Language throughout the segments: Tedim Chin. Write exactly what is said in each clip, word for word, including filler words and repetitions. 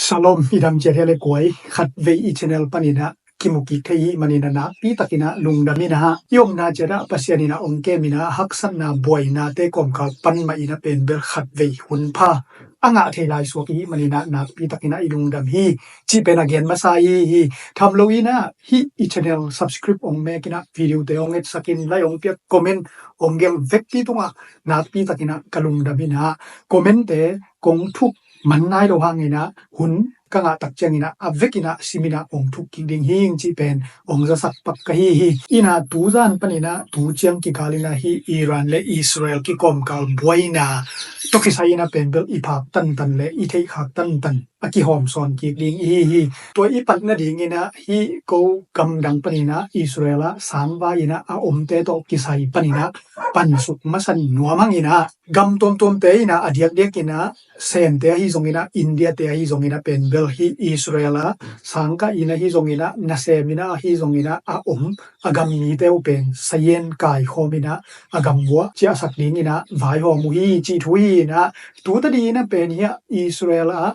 Shalom, i dam ciat hi le kuai, khatvei i channel panin ah kimu kik thei i hih manin ah nakpi takin ah lungdam in ah, i omna ciat ah Pasian in ah hong kem in ah haksatna buainate kawmkal pan mah in ah pen bel khatvei hun pha a ngah thei lai suak i hih manin ah nakpi takin ah i lungdam hi cih pen a gen masa i hi. Tham lo in ah hih i channel subscribe hong mek in ah, video te hong etsak in, like hong piak, comment hong gelh vekpi tungah nakpi takin ah ka lungdam in ah, comment te kong thuk man nai lo hangin ah hun ka ngah tak ciangin ah a vekin ah sim in ah hong thuk kik ding hi ing cih pen hong zasak pak ka hi hi. In ah tu zan panin ah tu ciang kigal in ah hih Iran le Israel kikawmkal buaina tawh kisai in ah pen bel i phak tantan le i theihkhak tantan a kihawm sawn kik ding i hi hi. Tua i pat nadingin ah hih ko gamdang panin ah Israel ah sangvai in ah a omte tawh kisai panin ah pansuk masa nuam hangin ah gam tuamtuamte in ah a diakdiakin ah Semte ahi zongin ah, Indiate ahi zongin ah pen bel hih Israel ah sangkah in ahi zongin ah, nasem in ah ahi zongin ah a om a gam mite uh pen sayen kaikhawm in ah a gam vua ciahsak dingin ah vaihawm uh hi cih thu hi in ah, tu tadingin ah pen hih Israel ah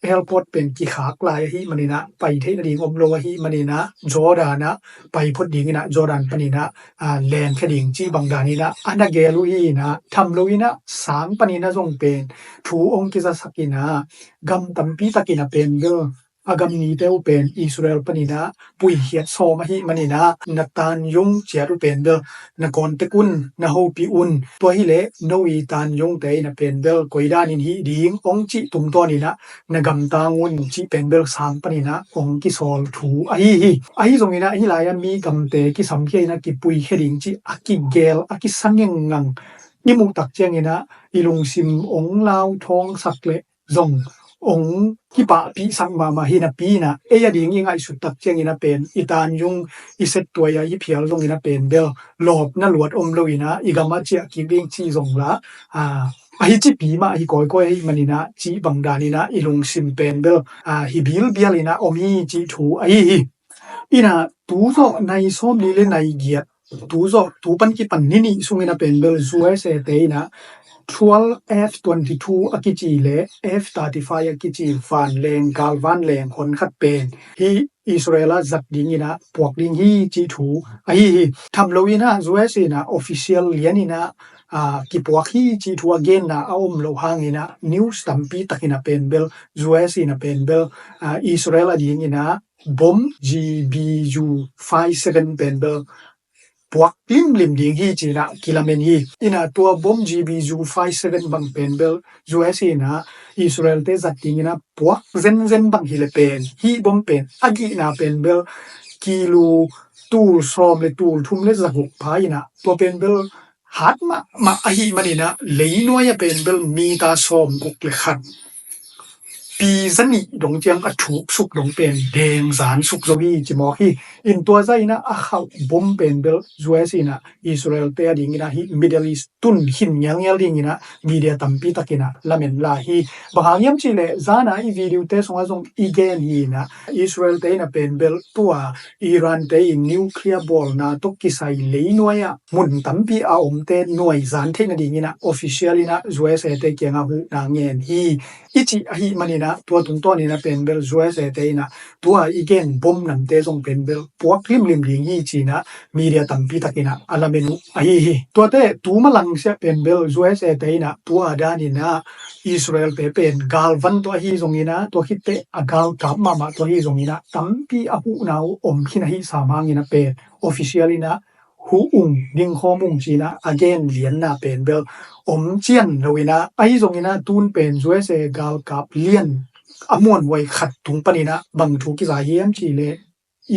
airport pen kikhak lai ahi manin ah pai theih nading om lo ahi manin ah Jordan ah pai phot dingin ah Jordan panin ah len khia ding cih bang danin ah a na gel uh hi in ah, tham lo in ah sang panin ah zong pen thu hong kizasak in ah gam tampi takin ah pen bel a gam mite uh pen Israel panin ah puikhiat sawm ahi manin ah na tanyung ciat uh pen bel na kawntek un, na hopih un. Tua hileh no i tanyungte in ah pen bel koi danin hih ding hong cih tungtawnin ah na gamtang un cih pen bel sang panin ah hong kisawl thu ahi hi. Ahi zongin ah hih lai ah mi gamte kisamkhia in ah kipuikhia ding cih a kigel a kisa ngengngang i muh tak ciangin ah i lungsim hong lauthawngsak leh zong hong kipahpihsak mahmah hi napi in ah ei a ding i ngaihsut tak ciangin ah pen i tanyung i settuai ah i phial zongin ah pen bel lawpna luat om lo in ah i gam ah ciah kik ding cih zong la ahi cipi mah hi kawikawi ahi manin ah cih bang danin ah i lungsim pen bel hi bilbial in ah om hi cih thu ahi hi. In ah tu zawh nai sawm li le nai giat, tu zawh tu pan kipan ni nih sungin ah pen bel U S A te in ah twelve F twenty-two a kici le F thirty-five a kici vanleng, galvanleng honkhat pen hih Israel ah zat dingin ah puak ding hi cih thu ahi hi. Tham lo in ah U S A in ah official lian in ah kipuak hi cih thu a genna a om lo hangin ah news tampi takin ah pen bel U S A in ah pen bel Israel a dingin ah bom G B U five seven pen bel puak limlim ding hi ci-in ah kilamen hi. In ah tua bom G B U five seven bang pen bel U S A in ah Israel te zat dingin ah puak zenzen bang hi le pen hih bom pen a gihna pen bel kilo tul sawm le tul thum le zaguk pha in ah tua pen bel hat mahmah ahi manin ah leinuai a pen bel mita sawm guk le khat pi zanih dong ciang a thuksuk dong pen dengzan suk zo hi ci mawk hi. In tua zah in ah a khauh bom pen bel U S A in ah Israel te a dingin ah hih Middle East tun khin ngialngial dingin ah media tampi takin ah lamen lai hi. Bang hang hiam cih leh zan a i video te sungah zong i gen hi in ah Israel te in ah pen bel tua Iran te in nuclear bawlna tawh kisai leinuai ah mun tampi a omte nuaizan theih nadingin ah official in ah U S A te kiangah huhna ngen hi i cih ahi manin ah tua tungtawnin ah pen bel U S A te in ah tua i gen bom namte zong pen bel puak limlim ding hi ci-in ah media tampi takin ah a lamen uh ahi hi. Tuate tu malangsiah pen bel U S A te in ah tua danin ah Israel te pen galvan tawh ahi zongin ah tua khitteh a galkap mahmah tawh ahi zongin ah tampi a huhna uh om khin ahi sam hangin ah pen official in ah huh ung, dingkhawm ung ci-in ah a gen lianna pen bel om cian lo in ah ahi zongin ah tun pen U S A galkap lian a muanhuai khat tung panin ah bang thu kiza hiam cih leh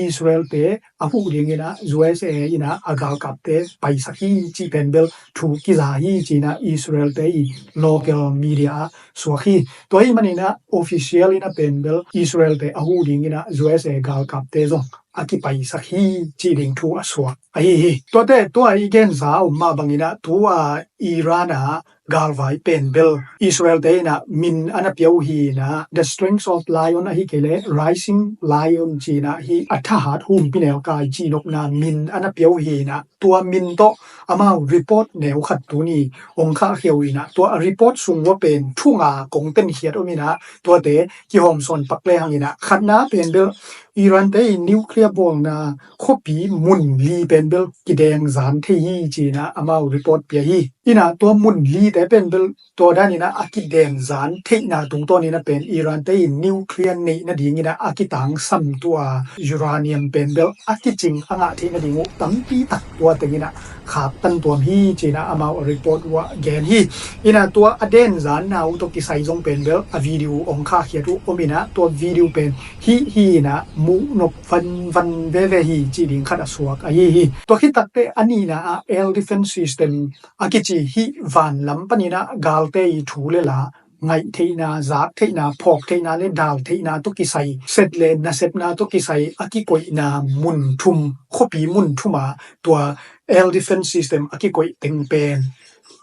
Israel te a huh dingin ah U S A in ah a galkapte paisak hi cih pen bel thu kiza hi ci-in ah Israel te i local media ah suak hi. Tua ahi manin ah official in ah pen bel Israel te a huh dingin ah U S A galkapte zong a kipaisak hi cih ding thu a suak ahi hi. Tuate tua i genza a om mah bangin ah tua Iran ah galvai pen bel Israel te in ah min a na pia uh hi in ah The Strength of Lion ahi kei leh Rising Lion ci-in ah hih a thahat humpinelkai cihnopna min a na pia uh hi in ah tua min tawh amau report neu khat tuni ong khahkhia uh inah, tua a report sung ua pen thu nga kong tenkhiat om inah, tuate kihawmsawn pak le hang inah, khatna pen bel Iran te i nuclear bawlna khuapi mun li pen bel kideng zan thei hi ci inah amau report pia hi. Inah tua mun lite pen bel tua dan inah a kideng zan theihna tungtawn inah pen Iran te i nuclear neih nading inah a kitangsam tua uranium pen bel a kicing a ngah theih nading uh tampi tak tua teng inah khaktan tuam hi ci inah amau a report uah gen hi. Inah tua a den zanna uh tawh kisai zong pen bel a video ong khahkhiat uh om inah, tua video pen hih hi inah muh nop vanvan veve hi cih ding khat a suak ahi hi. Tua khit takteh a nihna ah air defense system a kici hih vanlam pan inah galte i thu le la ngaih theihna, zak theihna, phawk theihna le dal theihna tawh kisai, set le nasepna tawh kisai a kikoihna mun thum, khuapi mun thum ah tua air defense system a kikoih teng pen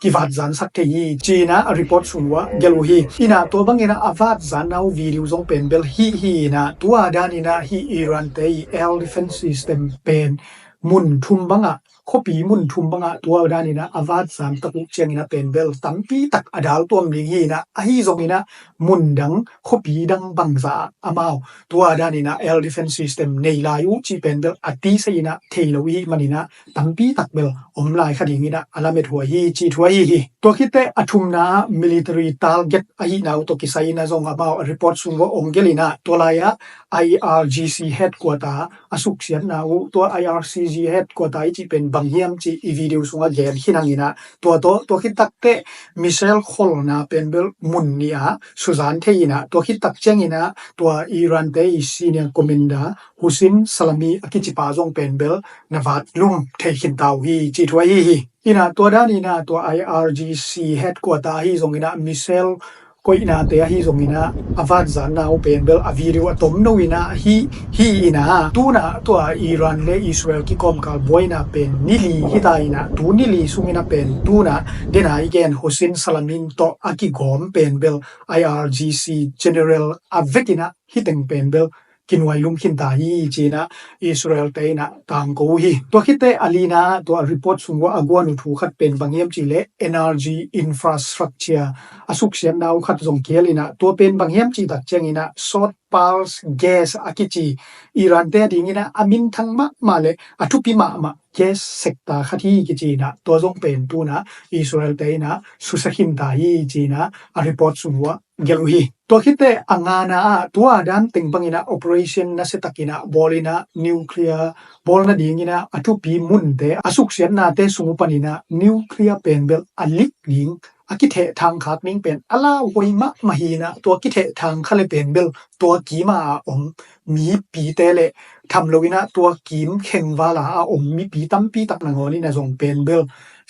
kivat zansak thei hi ci inah a report sung uah gelh uh hi. Inah tua bang inah a vat zanna uh video zong pen bel hih hi inah, tua dan inah hih Iran te i air defense system pen mun thum bangah, khuapi mun thum bangah tua dan inah a vat zan tak uh ciang inah pen bel tampi tak a dal tuam ding hi inah, ahi zong inah mun dang, khuapi dang bangzah ah amau tua dan inah air defense system nei lai uh cih pen bel a tisa inah thei lo i hih man inah tampi tak bel om lai kha ding inah a lamet huai hi cih thu ahi hi. Tua khitteh a thumna ah military target ahihna uh tawh kisai inah zong amau a report sung uah ong gelh inah, tua lai ah I R G C headquarter a suksiatna uh, tua I R G C headquarter i cih pen bang hiam cih i video sungah gen khin hang inah, tua tawh, tua khit takteh missile kholna pen bel mun nih ah suzan thei inah, tua khit tak ciang inah tua Iran te i senior commander Hussein Salami a kicipa zong pen bel na vat lum thei khin ta uh hi cih thu ahi hi. Inah tua dan inah tua I R G C headquarter ahi zong inah missile koihnate ahi zong inah a vat zanna uh pen bel a video a tomno inah hih hi inah, tunah tua Iran le Israel kikawmkal buaina pen ni li hi ta inah, tu ni li sung inah pen tunah dena i gen Hussein Salami tawh a kigawm pen bel I R G C general a vek inah hih teng pen bel kinuai lum khin ta hi ci inah Israel te inah tangko uh hi. Tua khitteh a lina ah tua report sung uah a guan uh thu khat pen bang hiam cih leh energy infrastructure a suksiatna uh khat zong kihel inah, tua pen bang hiam cih tak ciang inah short pulse gas a kici Iran te a ding inah a minthang mahmah le a thupi mahmah gas sector khat hi kici inah, tua zong pen tunah Israel te inah susia khin ta hi ci inah a report sung uah gelh uh hi. Tua khitteh a ngana ah tua dan teng bang inah operation nasia tak inah bawl inah nuclear bawl nading inah a thupi munte a suksiatnate sung uh pan inah nuclear pen bel a lik ding, a kithehthang khak ding pen a lauhuai mahmah hi inah, tua kithehthang kha le pen bel tua kim a om mipite le tham lo inah tua kim khengval a a om mipi tampi tak nangawn inah zong pen bel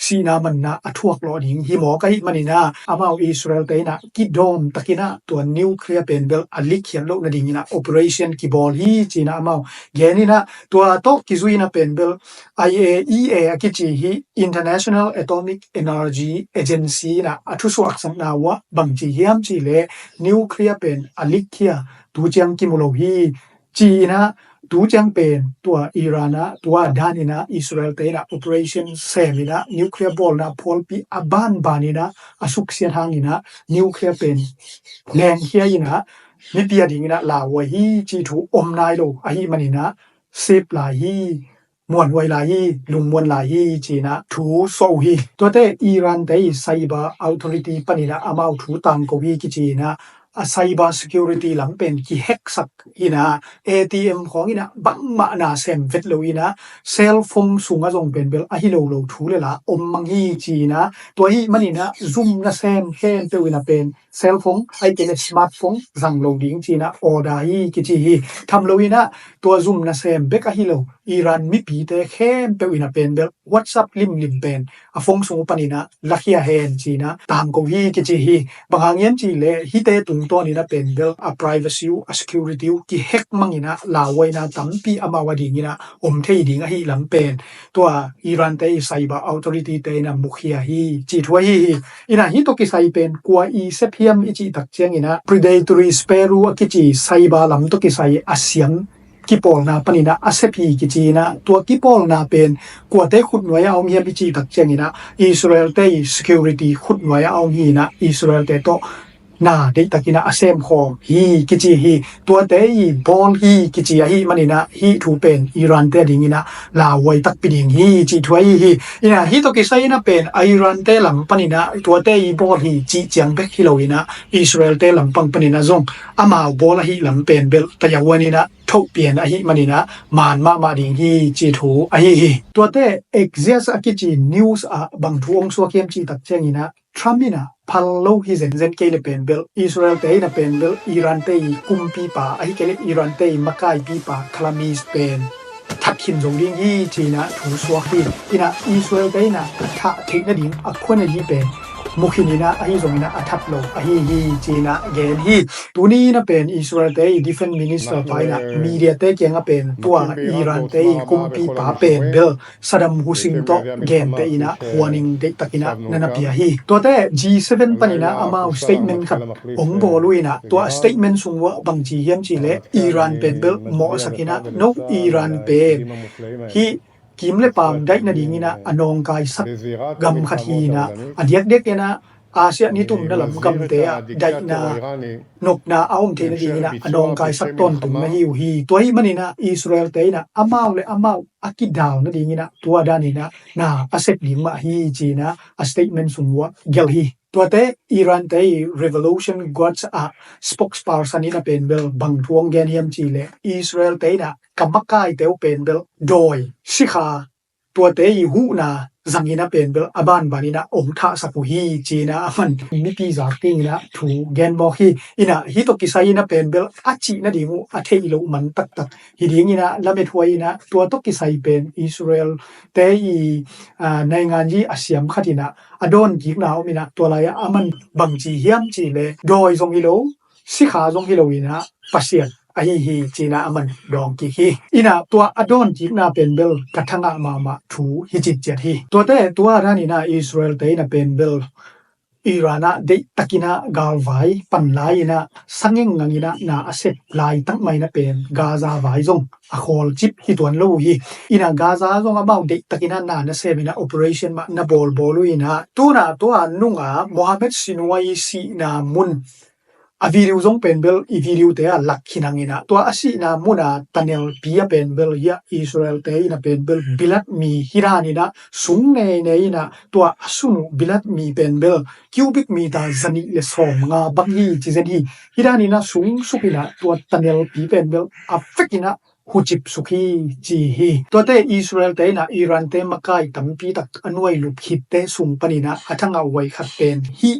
sihna manna a thuak lawh ding hi mawk ahih man inah, amau Israel te inah kidawm tak inah tua nuclear pen bel a lik khiat loh nading inah operation kibawl hi ci inah amau gen inah, tua tawh kizui inah pen bel I A E A a kici hih International Atomic Energy Agency inah a thusuaksakna uah bang ci hiam cih leh nuclear pen a lik khia, tu ciang kimu lo hi ci inah, tu ciang pen tua Iran ah tua dan inah Israel te inah operation sem inah nuclear bawlna phualpi a banban inah a suksiat hang inah nuclear pen lengkhia inah mipi a ding inah lauhuai hi cih thu om nai lo ahih man inah sep lai hi, muanhuai lai hi, lungmuan lai hi ci inah thu suah uh hi. Tuate Iran te i cyber authority pan inah amau thu tangko hi kici inah, a cyber security lam pen kiheksak inah A T M khawng inah bangmah na sem vet lo inah cell phone sungah zong pen bel ahi lo lo thu le la om mang hi ci inah, tua ahih man inah zum nasem khempeuh inah pen cell phone ahih kei leh smartphone zang lo ding ci inah order hi kici hi. Tham lo inah tua zum nasem bek ahi lo, Iran mipite khempeuh inah pen bel WhatsApp limlim pen a phone sung uh pan inah lakhia hen ci inah tangko hi kici hi. Bang hang hiam cih leh hihte tungtawn inah pen bel a privacy uh, a security uh kihack mang inah lauhuaina tampi amau a ding inah om thei ding ahih lam pen tua Iran te i cyber authority te inah mukhia hi cih thu ahi hi. Inah hih tawh kisai pen kua i sep hiam i cih tak ciang inah predatory sparrow a kici cyber lam tawh kisai a siam kipawlna paninah a sep hi kici inah, tua kipawlna pen kuate khutnuai a om hiam i cih tak cianginah Israel-te i security khutnuai a om hi inah Israel-te tawh na deihtakinah a semkhawm hi kici hi. Tuate i bawl hi kici ahi maninah hih thu pen Iran-te a dinginah lauhuai takpi ding hi cih thu ahi hi. Inah hih tawh kisai inah pen a Iran-te lam paninah tuate i bawl hi cih ciang bek hi lo inah Israel-te lampang paninah zong amau bawl ahi lam pen bel tayahuan inah thohpian ahi maninah man mahmah ding hi cih thu ahi hi. Tuate Axios a kici news ah bang thu ong suak hiam cih tak cianginah Trump inah phal lo hi zenzen kei le pen bel Israel-te inah pen bel Iran-te i kumpipa ahi kei le Iran-te i makaipipa Khalamis pen that khin zo ding hi cinah thu suak hi. Inah Israel-te inah a thah theih nading a khua na hi pen mukhin inah ahi zonginah a that lo ahi hi cinah gen hi. Tuni inah pen Israel-te i defense minister pa inah media-te kiangah pen tua Iran-te i kumpipa pen bel Saddam Hussein tawh genteh inah warning deihtakinah na na pia hi. Tuate G seven paninah amau statement khat ong bawl uh inah tua statement sung uah bangci hiam cih leh Iran pen bel mawhsak inah no Iran pen hih kim le paam daih nadinginah a nawngkaisak gam khat hi inah a diakdiak inah Asia nitumna lam gamte ah daihna nopna a om theih nadinginah a nawngkaisak tawntung na hi uh hi. Tua ahi maninah Israel-te inah amau le amau a kidal nadinginah tua daninah na a sep ding mah hi cinah a statement sung uah gelh hi. Tuate Iran-te i Revolution Guards ah spokesperson inah pen bel bang thu ong gen hiam cih leh Israel-te inah ka makaite uh pen bel dawi, sikha, tuate i huhna zangin a pen bel a banbanin a ong thahsak uh hi, ci-in a man mipi zak dingin a thu gen mawk hi. Inah hih tawh kisai in a pen bel a cih nading uh a theih loh man taktak hi dingin a lamethuai in a tua tawh kisai pen Israel-te i, aa, naingan hi a siam khat in a a dawn kikna om in a tua lai-ah a man bangci hiam cih leh dawi zong hi lo, sikha zong hi lo in a Pasian ahi hi, ci-in a a man dawng kik hi. In a tua a dawn kikna pen bel ka thangah mahmah thu hi citciat hi. Tuate tua dan in a Israel-te in a pen bel Iran ah deihtakin a galvai pan lai in a sa ngengngang in a na a sep laitak mah in a pen Gaza vai zong a khawlcip hi tuan lo uh hi. In a Gaza zong amau deihtakin a na na sem in a operation mah na bawlbawl uh in a tu-in a tua nung a Mohammed Sinwar sihna mun a video zong pen bel i video-te ah lak khin hang in a tua a sihna mun a tunnel pi ah pen bel hiah Israel-te in a pen bel bilat mi hi dan in a sung neinei in a tua a sun uh bilat mi pen bel cubic meter zanih le sawmnga bang hi ci zen hi. Hi dan in a sung suk in a tua tunnel pi pen bel a vek in a hucip suk hi, ci hi. Tuate Israel-te in a Iran-te makai tampi tak a nuai lup khitte sung panin a a thangah huai khat pen hih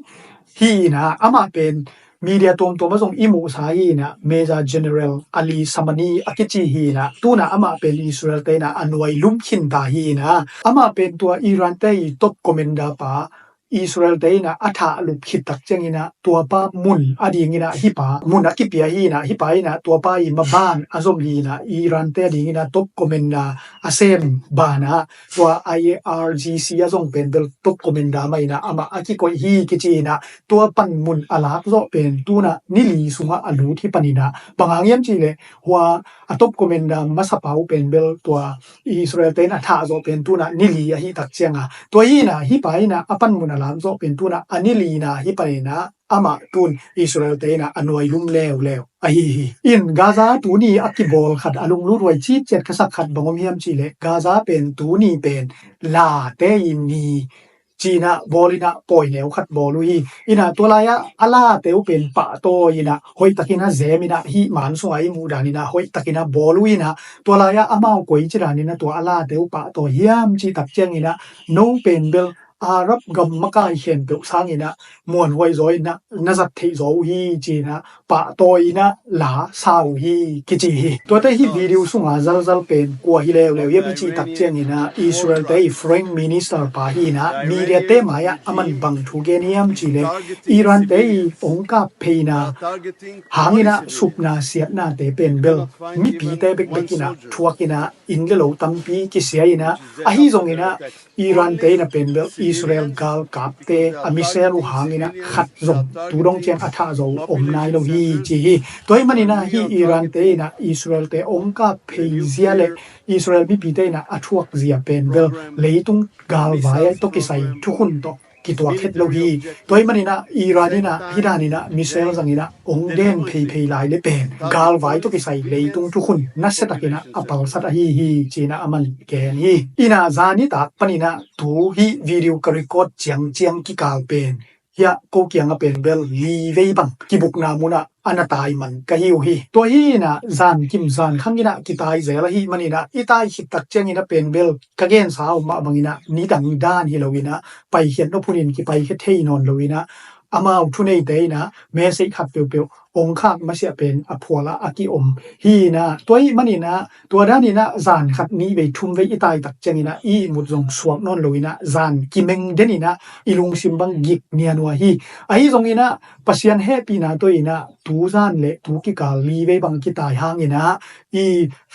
hi in a amah pen media tuamtuam ah zong i muhsa hi in a Major General Ali Samani a kici hi in a tu-in a amah pen Israel-te in a a nuai lum khin ta hi in a amah pen tua Iran-te i top commander pa Israel-te in a a thah lup khit tak ciangin a tuapa mun a dingin a hih pa mun a kipia hi in a hih pa in a tuapa i maban a zom hi in a Iran-te a dingin a top commander a sem ban a tua I R G C a zong pen bel top commander mah in a amah a kikoih hi kici in a tua pan mun a lak zawh pen tu-in a ni li sungah a lut hi panin a bang hang hiam cih leh hua a top commander masapa uh pen bel tua Israel-te in a thah zawh pen tu-in a ni li ahi tak ciang a tua hi in a hih pa in a a pan mun a lak zawh pen tu-in a a ni li na hi panin a amah tu-in Israel-te in a a nuai lum leuleu ahi hi. In Gaza tuni a kibawl khat a lunglut huai citciat ka sak khat bang om hiam cih leh Gaza pen tuni pen late i ni ci-in a bawl in a pawi neu khat bawl uh hi. In a tua lai-ah a late uh pen pahtawi in a hoihtakin a zem in a hih man sungah i muh dan in a hoihtakin a bawl uh in a tua lai-ah amau koici dan in a tua a late uh pahtawi hiam cih tak ciangin a no pen bel Arab gam makai khempeuh sangin a muanhuai zaw in a na zat theih zaw uh hi, ci-in a pahtawi in a la sa uh hi kici hi. Tuate hih video sunga zalzal pen kua hi leuleu hiam i cih tak ciangin a Israel-te i Foreign Minister pa hi in a media-te mai-ah a man bang thu gen hiam cih leh Iran-te i ong kap pheina hangin a supna siatnate pen bel mipite bekbek in a thuak in a inn le lo tampi kisia in a ahi zongin a Iran-te in a pen bel Israel galkapte a missile uh hangin ah khat zong tu dong ciang a thah zo om nai lo hi ci hi. Tua ahih manin ah hih Iran te in ah Israel te ong kap phei zia le Israel mipite in ah a thuak zia pen bel leitung galvai tawh kisai thukhun tawh kituak het lo hi. Tua ahih manin ah Iran in ah hih danin ah missile zangin ah ong den pheiphei lai le pen galvai tawh kisai leitung thukhun nasia takin ah a palsat ahi hi ci-in ah aman gen hi. In ah zani tak panin ah tu hih video ka record ciangciang kikal pen hiah ko kiangah pen bel li vei bang kibukna munah a na tai man ka hi uh hi. Tua hi in ah zan kim zan khang in ah kitai zel ahih manin ah i tai khit tak ciangin ah pen bel ka gensa uh mah bangin ah nidang dan hi loin ah paikhiat nop hunin kipaikhiat thei nawn loin ah amau thuneite in ah message khat peuhpeuh ong khak masiah pen a phualah a kiom hi in ah tua ahih manin ah tua danin ah zan khat nih vei thum vei i tai tak ciangin ah i ihmut zong suak nawn loin ah zan kimeng den in ah i lungsim bang gik nian uh ahi. Ahi zongin ah Pasian hehpihna tawh in ah tu zan le tu kikal li vei bang kitai hangin ah i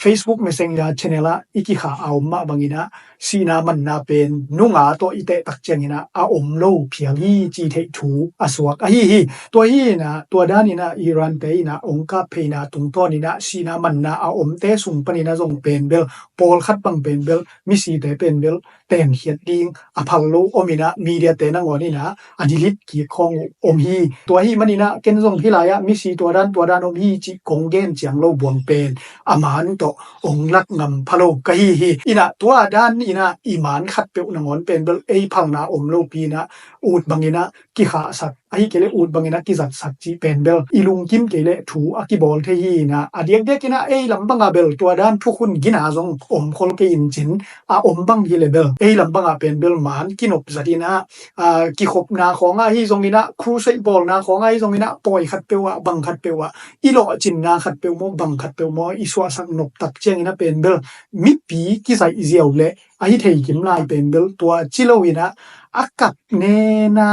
Facebook Messenger channel ah i kikhah a om mah bangin ah sihna manna pen nunga tawh i teh tak ciangin ah a om lo phial hi ci theih thu a suak ahi hi. Tua hi in ah tua danin ah Iran te in ah ong kap pheina tungtawnin ah sihna manna a omte sung panin ah zong pen bel pawlkhat bang pen bel misite pen bel tenkhiat ding a phal lo om in ah media te nangawn in ah a delete kik khawng uh om hi. Tua ahih manin ah ken zong hih lai-ah misi tua dan tua dan om hi cih kong gen ciang lo buang pen a man uh tawh ong lak ngam pha lo ka hi hi. In ah tua danin ah i man khat peuh nangawn pen bel ei phalna om lopi in ah ut bangin ah kikhahsak ahi kei leh ut bangin ah kizatsak cih pen bel i lungkim kei leh thu a kibawl thei hi in ah a diakdiakin ah ei lam bangah bel tua dan thukhun gina zong om khol kei in cin a om bang hi le bel ei lam bangah pen bel man kinop zat in ah, aa, kikhopna khawngah hi zongin ah crusade bawlna khawngah hi zongin ah pawi khat peuh ah bang khat peuh ah i lawhcinna khat peuh maw bang khat peuh maw i suahsak nop tak ciangin ah pen bel mipi kizaih ziau le ahi thei kim lai pen bel tua ci loin ah a kap nena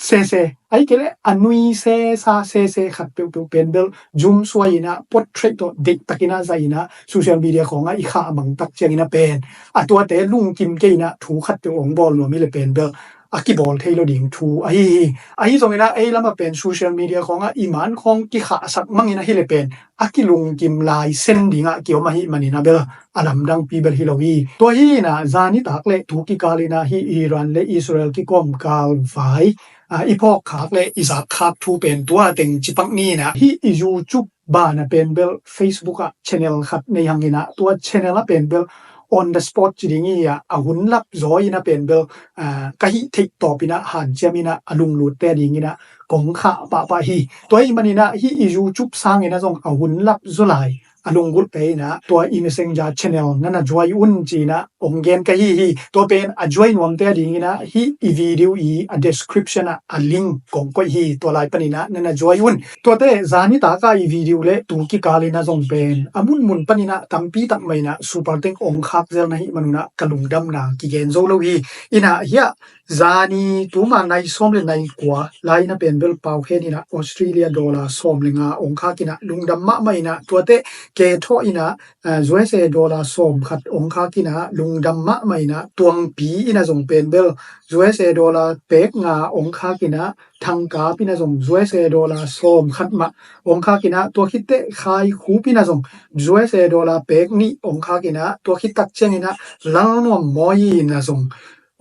sese ahi kei leh a nui sesa sese khat peuhpeuh pen bel zum suai in ah portrait tawh deih takin ah zaih in ah social media khawngah i khah mang tak ciangin ah pen a tuate lungkim kei in ah thu khat peuh ong bawl nuam hi le pen bel a kibawl thei lo ding thu ahi hi. Ahi zongin ah ei lamah pen social media khawngah i man khawng kikhahsak mangin ahi le pen a kilungkim lai sen dingah kiom ahih manin ah bel a lamdangpi bel hi lo hi. Tua hi in ah zani tak le tu kikal in ah hih Iran le Israel kikawm galvai, aa, i phawkkhak le i zakkhak thu pen tua teng cipak ni in ah hih i YouTube banah pen bel Facebook ah channel khat nei hangin ah tua channel ah pen bel on the spot ci ding hi a, a hun lap zaw in ah pen bel, aa, ka hih theih tawpin ah hanciam in ah a lunglutte dingin ah kong khah pahpah hi. Tua ahih manin ah hih i YouTube sangin ah zong a hun lap zaw lai a lunggulhte in ah tua i Messenger channel na na join un ci-in ah ong gen ka hi hi. Tua pen a join nuamte a dingin ah hih i video i a description ah a link kong koih hi. Tua lai panin ah na na join un. Tuate zani tak a i video le tu kikal in ah zong pen a munmun panin ah tampi tak mah in ah super teng ong khak zel na hih manun ah ka lungdamna kigen zo lo hi. In ah hiah zani tuma nai sawm le nai kua lai in ah pen bel pau hen in ah Australia dollar sawm le nga ong khak in ah lungdam mahmah in ah tuate kethawh in ah, aa, U S A dollar sawm khat ong khak in ah lungdam mahmah in ah tuangpi in ah zong pen bel U S A dollar pek nga ong khak in ah thangkap in ah zong U S A dollar sawm khat mah ong khak in ah tua khit teh khaikhup in ah zong U S A dollar pek nih ong khak in ah tua khit tak ciangin ah lalnuam mawi in ah zong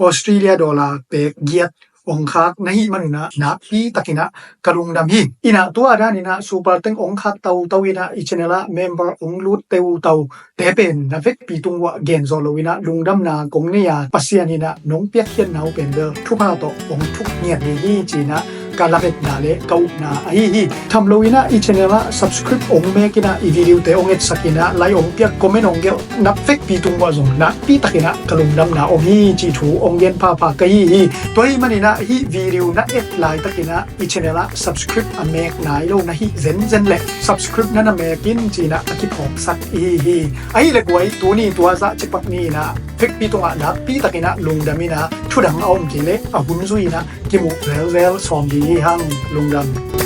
Australia dollar pek giat ong khak na hih manun ah nakpi takin ah ka lungdam hi. In ah tua danin ah super teng ong khak toto in ah i channel ah member ong lut toto te pen na vekpi tung uah gen zawh loin ah lungdamna kong nei a Pasian in ah nong piakkhiatna uh pen bel thupha tawh ong thuk ngiat ding hi ci-in ah ka lametna le ka upna ahi hi. Tham loin ah i channel ah subscribe ong mek in ah i video te ong etsak in ah like ong piak comment ong gelh na vekpi tung uah zong nakpi takin ah ka lungdamna om hi cih thu ong gen phapha ka hi hi. Tua ahih manin ah hih video na et laitakin ah i channel ah subscribe a mek nai lo na hih zenzen leh subscribe na na mek in ci-in ah a kiphawksak i hi hi. Ahih leh guai tuni tua zah cipak ni in ah vekpi tungah nakpi takin ah lungdam in ah thudang a om kei leh a hun zui in ah kimuh zelzel sawm ding hi hang. Lungdam.